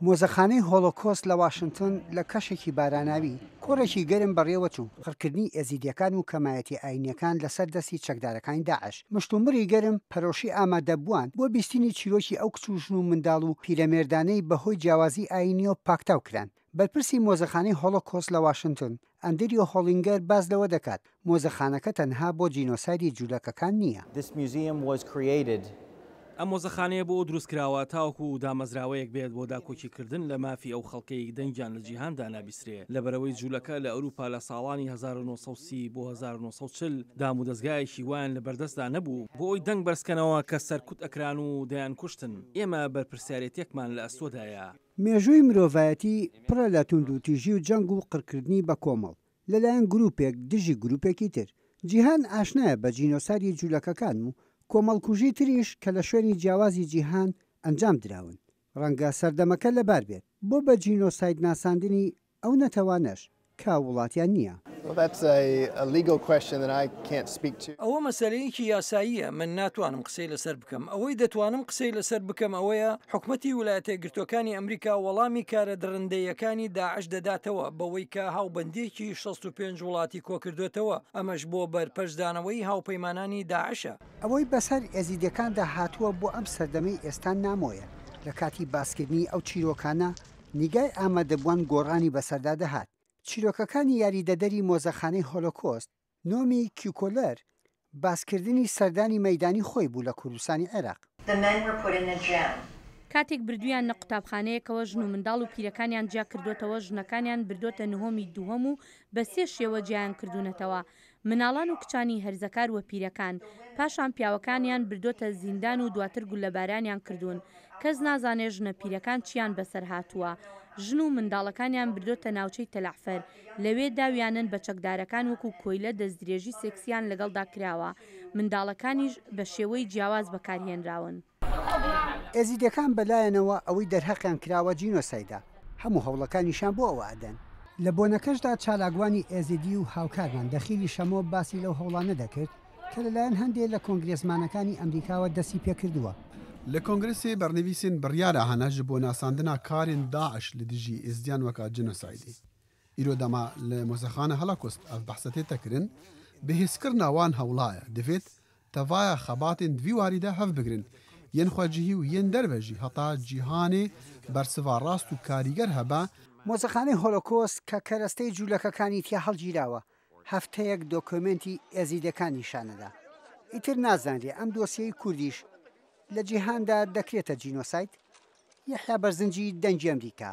مۆزەخانەی هۆڵۆکۆست لە واشنتن لە کەشێکی باراناوی، کۆڕێکی گەرم بەڕێوەچوو، قڕکردنی ئێزیدییەکان و کەمایەتییە ئاینییەکان لەسەر دەستی چەکدارەکانی داعش، مشتومڕی گەرم، پەرۆشی ئامادەبووان بۆ بیستنی چیرۆکی ئەو کچ و ژن و منداڵ و پیرەمێردانەی بەهۆی جیاوازی ئاینییەوە پاکتاو کران. بەرپرسی مۆزەخانەی هۆڵۆکۆست لە واشنتن، ئەندریۆ هۆڵینگەر باس لەوە دەکات، مۆزەخانەکە تەنها بۆ جینۆسایدی جولەکەکان نییە. This museum was created. ئەم مۆزەخانەیە بۆ ئەو دروستکراوە تاوەکو دامەزراوەیەک بێت بۆ داکۆکیکردن لە مافی ئەو خەڵکەی دەنگیان لە جیهاندا نابیسترێ، لەبەرئەوەی جولەکە لە ئەوروپا لە ساڵانی 1930 بۆ 1940 دامودەزگایەکی وایان لەبەردەستدا نەبوو بۆ ئەوەی دەنگ بەرزکەنەوە کە سەرکوت ئەکران و دەیانکوشتن، ئێمە بەرپرسیارێتیەکمان لە ئەستۆدایە. مێژووی مرۆڤایەتی پڕە لە توندوتیژی و جەنگ و قڕکردنی بەکۆمەڵ لەلایەن گروپێک دژی گروپێکی تر. جیهان ئاشنایە بە جینۆسایدی جولەکەکان و کۆمەڵکوژی تریش کە لە شوێنی جیاوازی جیهان ئەنجام دراون. ڕەنگە سەردەمەکە لەبار بێت بۆ بە جینۆساید ناساندنی ئەو نەتەوانەش کە وڵاتیان نییە. ئەوە مەسەلەیەکی یاساییە، من ناتوانم قسەی لەسەر بکەم، ئەوەی دەتوانم قسەی لەسەر بکەم ئەوەیە حکومەتی ویلایەتەیەکگرتووەکانی ئەمریکا وەڵامی کارە دڕندەییەکانی داعش دەداتەوە بەوەی کە هاوبەندییەکی 65 وڵاتی کۆکردۆتەوە، ئەمەش بۆ بەرپەرچدانەوەی هاوپەیمانانی داعشە. ئەوەی بەسەر ئێزیدیەکاندا هاتووە بۆ ئەم سەردەمەی ئێستا نامۆیە، لە کاتی باسکردنی ئەو چیرۆکانە نیگای ئامادەبووان گۆڕانی بەسەردا دەهات. چیرۆکەکانی یاریدەدەری مۆزەخانەی هۆلۆکۆست، نۆمی کیوکۆلەر، باسکردنی سەردانی مەیدانی خۆی بوو لە کوردستانی عێراق. کاتێک بردوویاننە قوتابخانەیەکەوە ژن و منداڵ و پیرەکانیان جیا کردۆتەوە، ژنەکانیان بردۆتە نهۆمی دووهەم و بە سێ شێوە جیایان کردوونەتەوە، مناڵان و کچانی هەرزەکار وپیرەکان، پاشان پیاوەکانیان بردۆتە زیندان و دواتر گوللەبارانیان کردوون، کەس نازانێ ژنە پیرەکان چیان بەسەر هاتووە، ژن و منداڵەکانیان بردۆتە ناوچەی تەلەعفەر، لەوێ داویانن بە چەکدارەکان وەکو کۆیلە دەستدرێژی سێکسیان لەگەڵدا کراوە، منداڵەکانیش بە شێوەی جیاواز بەکارهێنراون. ئێزیدیەکان بەلایانەوە ئەوەی دەرهەقیان کراوە جینۆسایدە، هەموو هەوڵەکانیشیان بۆ ئەوە ئەدەن. لە بۆنەکەشدا چالاکوانی ئێزیدی و هاوکارمان دەخیلی شەمۆ باسی لەو هەوڵانە دەکرد کە لەلایەن هەندێ لە کۆنگرێسمانەکانی ئەمریکاوە دەستی پێکردووە. Li Kongresê bernivîsên biryara hene ji bo nasandina karên daiş li dijî Êzdiyan weka cinosaydê. Îro dema li Mozexana Holocaust ev behse tête kirin, bihêzkirina wan hewla ye. Divêt Tevaya xebatên di vî warî de hev bigirin, yên xwecihî û yên derve jî heta cîhanê bersiva rast û karîger hebe. مۆزەخانەی هۆلۆکۆست کە کەرەستەی جوولەکەکانی تیا هەڵگیراوە، هەفتەیەک دۆکۆمێنتی ئێزیدەکان نیشانەدا. ئیتر نازانرێ ئەم دۆسیەی کوردیش لە جیهاندا دەکرێتە جینۆساید؟ یەحیا بەرزنجی، دەنگی ئەمریکا،